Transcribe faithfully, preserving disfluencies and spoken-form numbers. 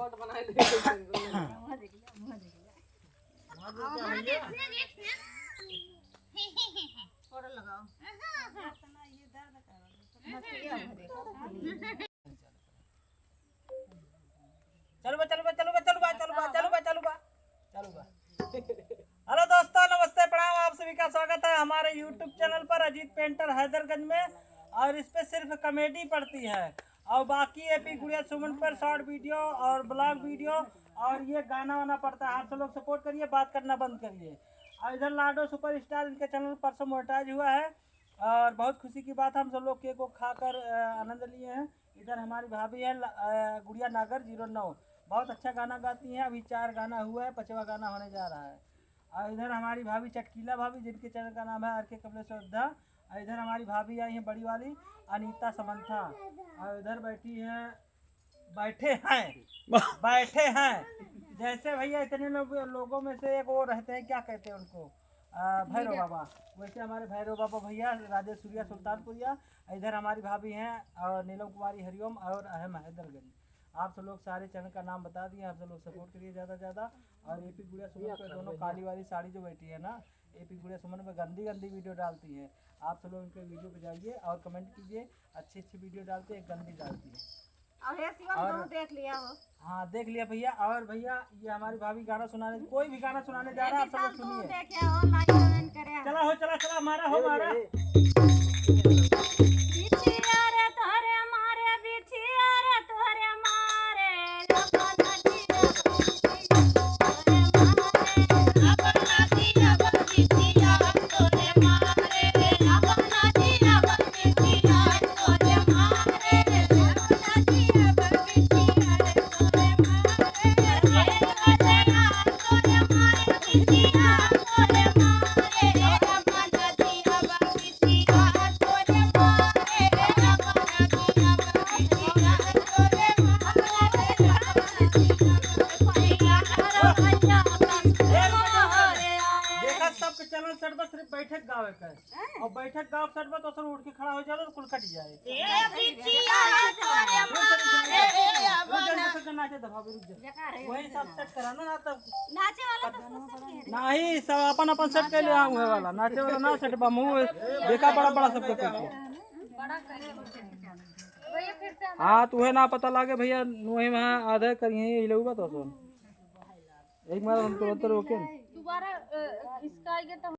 फोटो बनाए ले। फोटो लगाओ। चलो बा, चलो बा, चलो बा, चलो बा, चलो बा, चलो बा, चलो बा, चलो बा। हेलो दोस्तों, नमस्ते, प्रणाम, आप सभी का स्वागत है हमारे YouTube चैनल पर अजीत पेंटर हैदरगंज में। और इस पे सिर्फ कॉमेडी पड़ती है और बाकी एपी गुड़िया सुमन पर शॉर्ट वीडियो और ब्लॉग वीडियो और ये गाना वाना पड़ता है। आप सब लोग सपोर्ट करिए, बात करना बंद करिए। और इधर लाडो सुपरस्टार, इनके चैनल परसों मोनेटाइज हुआ है और बहुत खुशी की बात है। हम सब लोग केक को खाकर, अ, आनंद लिए हैं। इधर हमारी भाभी है ल-, अ, गुड़िया नागर ज़ीरो नौ, बहुत अच्छा गाना गाती हैं। अभी चार गाना हुआ है, पाँचवा गाना होने जा रहा है। और इधर हमारी भाभी चटकीला भाभी, जिनके चैनल का नाम है आर के कमलेश श्रद्धा। और इधर हमारी भाभी आई हैं बड़ी वाली अनीता समंथा। और इधर बैठी हैं, बैठे हैं, बैठे हैं। जैसे भैया इतने लोग, लोगों में से एक वो रहते हैं, क्या कहते हैं उनको, अ, भैरव बाबा। वैसे हमारे भैरव बाबा भैया राजेश सूर्या सुल्तानपुरिया। इधर हमारी भाभी हैं और नीलम कुमारी हरिओम और अहम हैदरगंज। आप सब लोग सारे चैनल का नाम बता दिए, आप सब लोग सपोर्ट करिए ज़्यादा से ज़्यादा। और एपी गुड़िया सुमन पे दोनों काली वाली साड़ी जो बैठी है ना, एपी गुड़िया सुमन में गंदी गंदी वीडियो डालती है। आप सब लोग इनके वीडियो पे जाइए और कमेंट कीजिए, अच्छी अच्छी वीडियो डालती है, गंदी डालती है। और हे शिवम, और तुम देख लिया हो। हाँ, देख लिया भैया। और भैया, ये हमारी भाभी गाना सुनाने, कोई भी गाना सुनाने जा रहा है, आप सब लोग सुनिए। देखे हो, लाइक कमेंट करे। चला हो, चला, चला, मारा हो, मारा। बिछिया रे तोहरे मारे, बिछिया रे तोहरे मारे। देखा, सबके चैनल सेट बा, सिर्फ बैठक गावे का है। और बैठक गाँव सट बा तो सब उठ के खड़ा हो जाला और कुल कट जाए। ए बिटिया तोरे मारे। रुक जा, रुक जा, रुक जा। रुक जा, रुक जा, नाचे दे भाभी, रुक जा। वही सब सेट करा ना, ना तब। नाचे वाला तो सब सेट है। नहीं, सब अपन अपन सेट कर ले, हाँ, वही वाला। नाचे वाला ना सेट बा, मुंह देखा बड़ा बड़ा सबके पीछे। हाँ, तुहे ना पता लागे भैया, वही वहाँ आधा करिए, यही लोग बा तो सुन। एक बार हम तुरंत रोके। दोबारा, अ, इसका आएगा तो